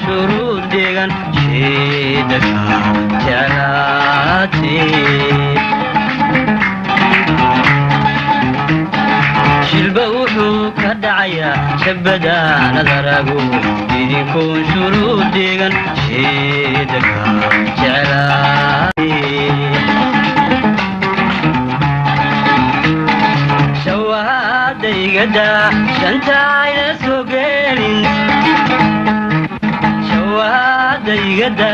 Shuruud dhigan shiidaka jeclaatee. Shilba wuxuu ka dhacayaa shabadaanad arago idinkoon shuruud dhigan shiidaka jeclaatee. Shawaadaygada shantayna soo gelin, shawaadaygada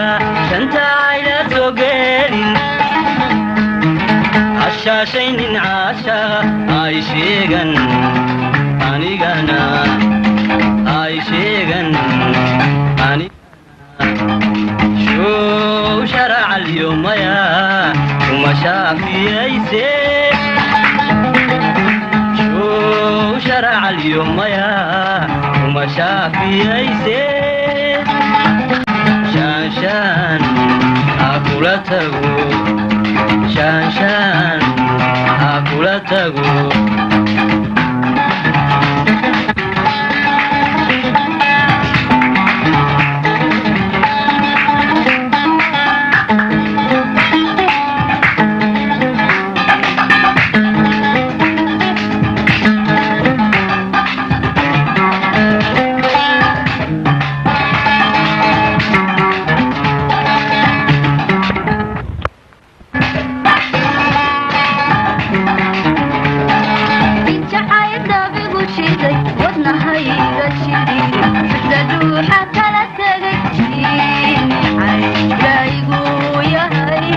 shantayna soo gelin, hashaashaynin caashaqa ay sheegan anigana, ay sheegan. Show sharacalyomaya kuma shaafiyayse, show sharacalyomaya kuma shaafiyayse. Shaanshaan ha kula tago, shaanshaan ha kula tago. Jacayl shiday wadnahayga shidhiiri sida dhuuxa kala tegay jinicaylaygu yahay.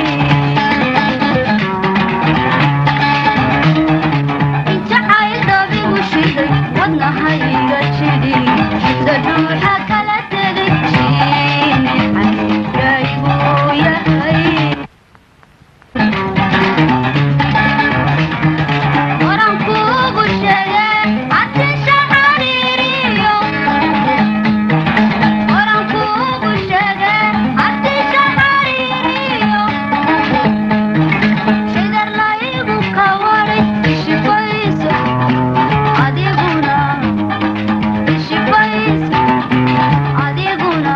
Jacayl dabigu shiday wadnahayga shidhiiri sida dhuuxa kala tegay jinicaylaygu yahay. Waran kuugu sheege atisha xariiriyo, waran kuugu sheege atisha xariiriyo, shidar laygu kawaray ishifayso adiguna, ishifayso adiguna.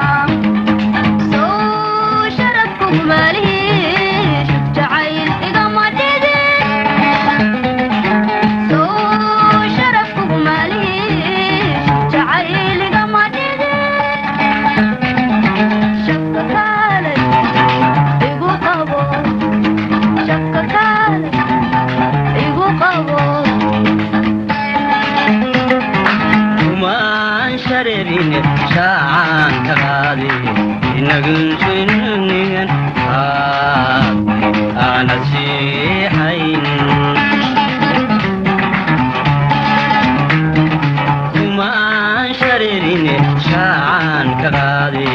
Sow sharafkugu maalihi shub jacayl igama dhigin, sow sharafkugu maalihi shub jacayl igama dhigin. Shabka kaalay igu qabo, shabka kaalay igu qabo. Kumaan shareerin shaacaan ka qaadi inagunsunugan aanad siixayn. Kumaan shareerin shaacaan ka qaadi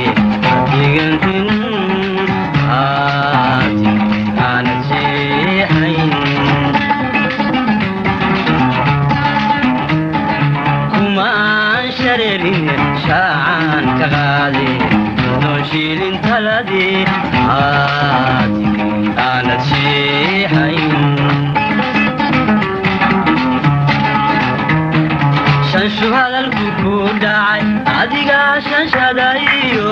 adigantin aanad siixayn. Kumaan shareerin shaacaan ka qaadi nooshiilin taladii aanad siixayn. Shanshu hadalku ku dhacay adigaa shanshadayo,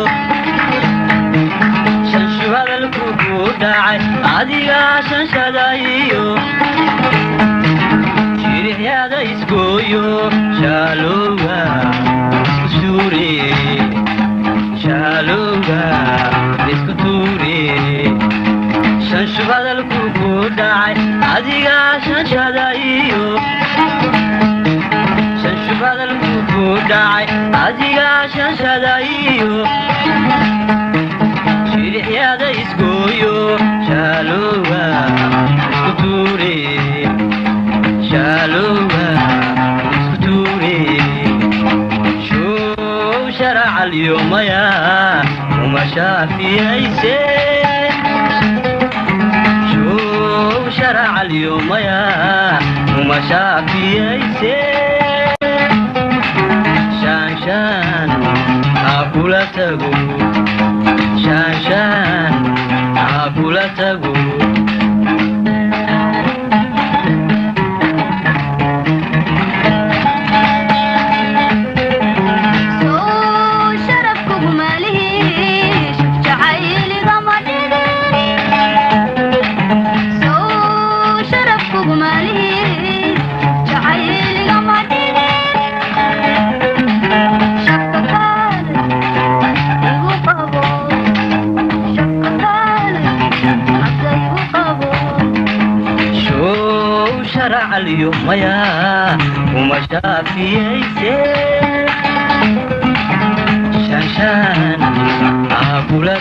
shanshu hadalku ku dhacay adigaa shanshadayo, jirixyada isgooyo shaalowga isku suure, shaalowga isku tuure. Shanshu hadalku ku dhacay adigaa shanshadayo, shanshu hadalku ku dhacay adigaa shanshadayo, jirixyada isgooyo shaalowga isku tuure, shaalowga isku tuure. Show sharacalyomaya uma shaafiyayse, show sharacalyomaya uma shaafiyayse. Shaanshaan ha kula tago, shaanshaan ha kula tago. Sow sharafkugu maalihi. Kuguma lihi, jacayligama dhigin. Shaka kaale igu qabo, shaka kaale hadda igu qabo. Show sharacaliyo maya kuma shaafiyeyse, shanshaan aabula.